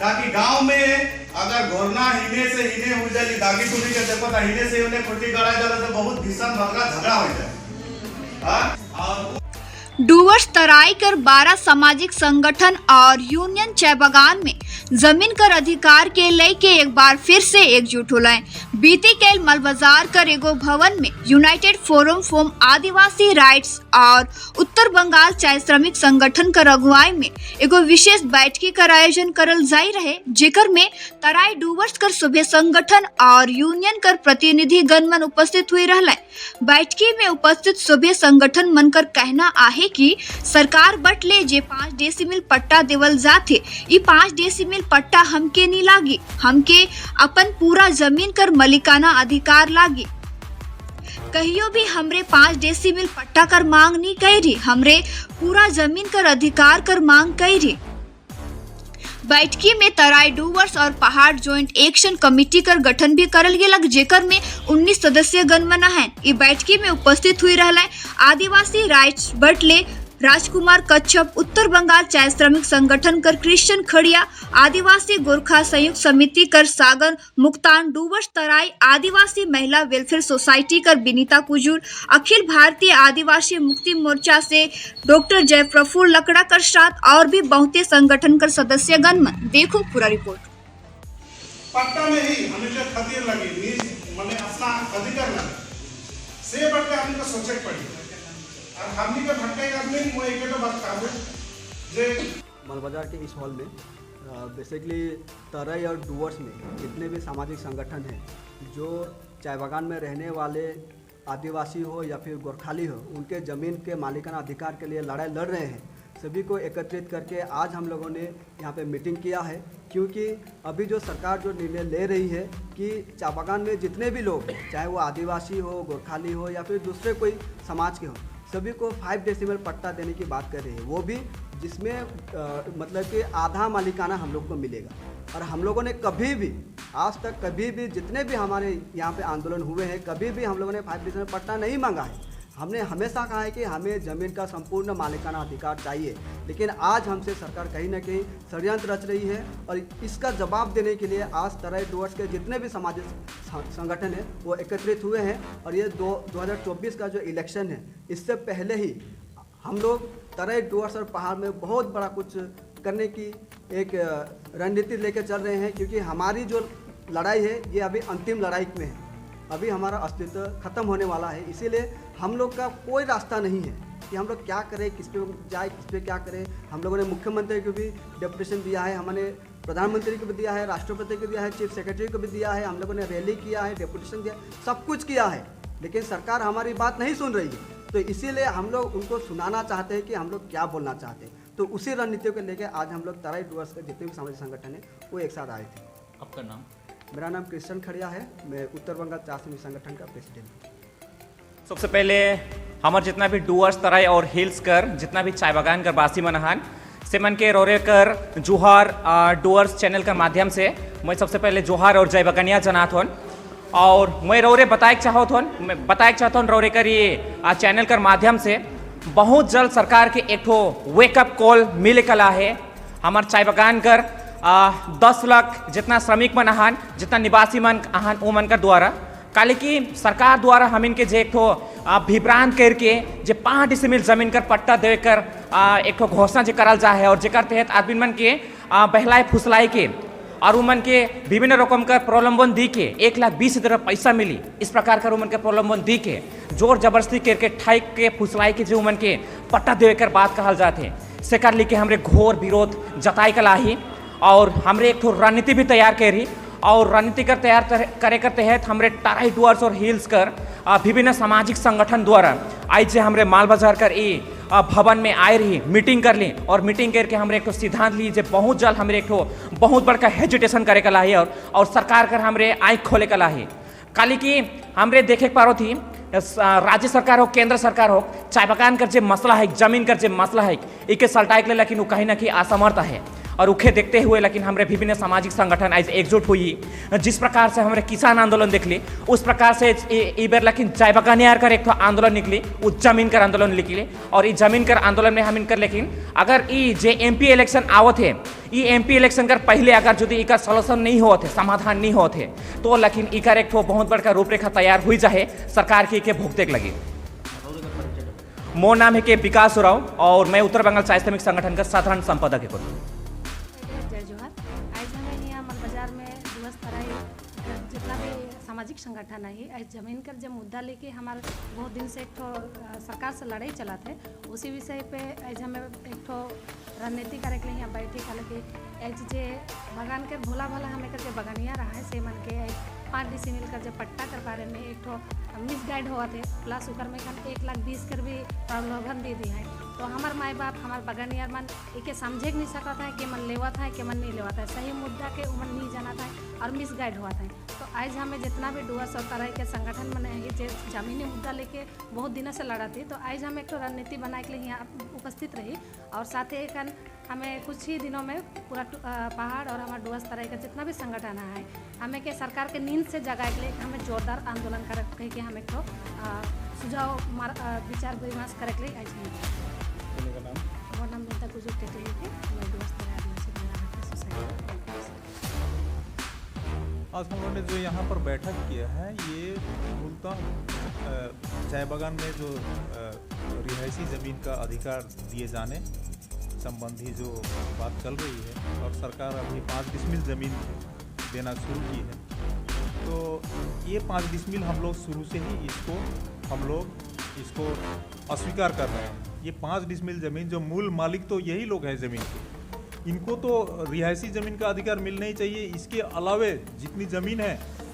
ताकि गांव में अगर घोरना हिने से हिने हो जाए, दागी टूटी के देखो तो हिने से उन्हें खुटी गड़ा जाला तो बहुत भीषण भगड़ा झगड़ा हो जाए। हाँ? और डुवर्स तराई कर 12 सामाजिक संगठन और यूनियन चाय बागान में जमीन कर अधिकार के लय के एक बार फिर से एकजुट होलाए। बीती कैल मलबाजार कर एगो भवन में यूनाइटेड फोरम फॉर आदिवासी राइट्स और उत्तर बंगाल चाय श्रमिक संगठन कर अगुवाई में एगो विशेष बैठकी कर आयोजन करल जाई रहे, जेकर में तराई डुवर्स कर सभे संगठन और यूनियन कर प्रतिनिधि गण मन उपस्थित हुई रहले। बैठकी में उपस्थित सभे संगठन मन कर कहना आहे कि सरकार बट ले जे 5 डेसिमिल पट्टा देवल जाथे, ई 5 डेसिमिल पट्टा हमके नी लागी। हमके अपन पूरा जमीन कर मालिकाना अधिकार लागी। कहियो भी हमरे 5 डेसिमिल पट्टा कर मांग नहीं करी, हमरे पूरा जमीन कर अधिकार कर मांग करी। बैठकी में तराई डुवर्स और पहाड़ ज्वाइंट एक्शन कमेटी कर गठन भी करल गेलक, जेकर में 19 सदस्य गण मना है। ई बैठकी में उपस्थित हुई रहला आदिवासी राइट्स बटले राजकुमार कच्छप, उत्तर बंगाल चाय श्रमिक संगठन कर क्रिश्चियन खड़िया, आदिवासी गोरखा संयुक्त समिति कर सागर मुक्तान, डुवर्स तराई आदिवासी महिला वेलफेयर सोसाइटी कर बिनीता कुजूर, अखिल भारतीय आदिवासी मुक्ति मोर्चा से डॉक्टर जय प्रफुल्ल लकड़ा कर साथ और भी बहुते संगठन कर सदस्य गण मन। देखो पूरा रिपोर्ट। पट्टा में ही हमेशा खतिर लगी निज माने अपना अधिकार लगे से बढ़ के हमनी के सोचे के पड़ी और हमनी के भटके के आदमी वो एक तो बात कहबो जे मालबाजार के इस हॉल में बेसिकली तराई और डुवर्स में जितने भी सामाजिक संगठन हैं, जो चाय बागान में रहने वाले आदिवासी हो या फिर गोरखाली हो, उनके ज़मीन के मालिकाना अधिकार के लिए लड़ाई लड़ रहे हैं, सभी को एकत्रित करके आज हम लोगों ने यहाँ पे मीटिंग किया है। क्योंकि अभी जो सरकार जो निर्णय ले रही है कि चाय बागान में जितने भी लोग, चाहे वो आदिवासी हो, गोरखाली हो या फिर दूसरे कोई समाज के हो, सभी को 5 डेसिमल पट्टा देने की बात कर रही है, वो भी जिसमें मतलब कि आधा मालिकाना हम लोग को मिलेगा। और हम लोगों ने कभी भी आज तक, कभी भी जितने भी हमारे यहाँ पे आंदोलन हुए हैं, कभी भी हम लोगों ने 5 डेसिमल पट्टा नहीं मांगा है। हमने हमेशा कहा है कि हमें ज़मीन का संपूर्ण मालिकाना अधिकार चाहिए। लेकिन आज हमसे सरकार कहीं ना कहीं षड्यंत्र रच रही है और इसका जवाब देने के लिए आज तराई डुवर्स के जितने भी सामाजिक संगठन हैं, वो एकत्रित हुए हैं। और ये दो 2024 का जो इलेक्शन है, इससे पहले ही हम लोग तराई, डुवर्स और पहाड़ में बहुत बड़ा कुछ करने की एक रणनीति लेकर चल रहे हैं, क्योंकि हमारी जो लड़ाई है, ये अभी अंतिम लड़ाई में है। अभी हमारा अस्तित्व खत्म होने वाला है। इसीलिए हम लोग का कोई रास्ता नहीं है कि हम लोग क्या करें, किस पे जाए, किस पे क्या करें। हम लोगों ने मुख्यमंत्री को भी डेपुटेशन दिया है, हमने प्रधानमंत्री को भी दिया है, राष्ट्रपति को दिया है, चीफ सेक्रेटरी को भी दिया है। हम लोगों ने रैली किया है, डेपुटेशन दिया, सब कुछ किया है, लेकिन सरकार हमारी बात नहीं सुन रही है। तो इसीलिए हम लोग उनको सुनाना चाहते हैं कि हम लोग क्या बोलना चाहते हैं। तो उसी रणनीति को लेकर आज हम लोग तराई, डुवर्स के जितने भी सामाजिक संगठन हैं, वो एक साथ आए थे। आपका नाम? मेरा नाम कृष्ण खड़िया है। मैं उत्तर बंगाल चाय श्रमिक संगठन का प्रेसिडेंट हूँ। सबसे पहले हमार जितना भी डुअर्स, तराई और हिल्स कर जितना भी चाय बागान कर बासी मन हन, से मन के रोरे कर जोहार। डुअर्स चैनल कर माध्यम से मैं सबसे पहले जोहार और जय बगानिया जनात हन। और मैं रौरे बताए चाहत हन, मैं बताए चाहत हन रौरे कर ये चैनल कर माध्यम से, बहुत जल्द सरकार के एक ठो वेकअप कॉल मिले कला है। हमार चाय बागान कर 10 लाख जितना श्रमिक मन आहान, जितना निवासी मन आहान, वो मन कर द्वारा काले की सरकार द्वारा हम इनके जे एक ठो विभ्रांत करके जे 5 डिसमिल जमीन कर पट्टा दे कर एक ठो घोषणा जे करल जा है और जेकर तहत आदमी मन के बहलाए फुसलाए के और उमन के विभिन्न रकम का प्रलोभन दी के 1,20,000 पैसा मिली, इस प्रकार का उमन के प्रलोभन दी के, जोर जबरदस्ती करके, ठैक के, फुसलाई के जो उमन के पट्टा देवे कर बात कहल जाते, सेकर लेके हमरे घोर विरोध जताई कला ही और हमरे एक ठो रणनीति भी तैयार करी। और रणनीति कर तैयार करे कर तहत हमरे तराई, डुअर्स और हिल्स कर विभिन्न सामाजिक संगठन द्वारा आज जे हमरे माल बाजार कर ई भवन में आए रही, मीटिंग कर ली और मीटिंग करके हमरे एक ठो सिद्धांत ली जे बहुत जल्द हमरे एक ठो बहुत बड़का हेजिटेशन करे कला है और सरकार कर हमरे आँख खोले कला है। काली की हमरे देखे के पारो थी, राज्य सरकार हो, केंद्र सरकार हो, चाय बागान कर जे मसला है, जमीन कर जे मसला है, इके सलटाए के लिए, लेकिन वो कहीं ना कहीं असमर्थ है। और उखे देखते हुए लेकिन हमरे विभिन्न सामाजिक संगठन आज एकजुट हुई। जिस प्रकार से हमरे किसान आंदोलन देखली, उस प्रकार से ई बेर लेकिन चाय बगानियार कर एक ठो आंदोलन निकली, उ जमीन कर आंदोलन निकली। और ई जमीन कर आंदोलन में हम इनकर लेकिन अगर ई जे एमपी इलेक्शन आवत है, ई एमपी इलेक्शन कर पहले अगर यदि इकर सॉल्यूशन नहीं होत है, समाधान नहीं होत है, तो लेकिन इकर एक ठो बहुत बड़का रूपरेखा तैयार हुई जाए सरकार की के भुगते के लगी। मोर नाम है के विकास उराव और मैं उत्तर बंगाल चाय श्रमिक संगठन का साधारण संपादक है। जय जोहार। आज हमें यहाँ मल बाजार में डुवर्स तराई जितना भी सामाजिक संगठन है, आज जमीन कर जब मुद्दा लेके हमारे बहुत दिन से एक ठो सरकार से लड़ाई चला थे, उसी विषय पे आज हमें एक ठो रणनीति करे के लिए यहाँ बैठे। हालांकि आज जे बगान के भोला भला हमें करके बगानिया रहा है, से मन के आज 5 डिसमिल कर जब पट्टा कर बारे में एक ठो मिसगाइड हुआ थे, प्लस उकर में खन 1 लाख 20 कर भी प्रलोभन दे दिया है, तो हमार माए बाप, हमार बगानियार मन एके समझे नहीं सकता है कि मन लेवत है कि मन नहीं लेवत है। सही मुद्दा के उमन नहीं जाना था और मिसगाइड हुआ था। तो आज हमें जितना भी डुवर्स और तराई के संगठन मन है, जे जमीनी मुद्दा लेके बहुत दिनों से लड़ा थी, तो आज हम एक तो रणनीति बनाए के लिए यहाँ उपस्थित रही। और साथ ही एक हमें कुछ ही दिनों में पूरा पहाड़ और हमारे डुवर्स तराई का जितना भी संगठन है, हमें के सरकार के नींद से जगाए के लिए हमें जोरदार आंदोलन कर कह के हमें एक तो सुझाव विचार विमर्श करे के लिए आज हमारा नाम मिलता कुजुर टेटे है। मैं डुवर्स तराई आदिवासी सोसाइटी। आज हम लोगों ने जो यहाँ पर बैठक किया है, ये मूलतः चाय बागान में जो रिहायशी ज़मीन का अधिकार दिए जाने संबंधी जो बात चल रही है और सरकार अभी 5 डिसमिल ज़मीन देना शुरू की है, तो ये 5 डिसमिल हम लोग शुरू से ही इसको हम लोग इसको अस्वीकार कर रहे हैं। ये 5 डिसमिल ज़मीन, जो मूल मालिक तो यही लोग हैं ज़मीन के, इनको तो रिहायशी ज़मीन का अधिकार मिलना ही चाहिए। इसके अलावे जितनी ज़मीन है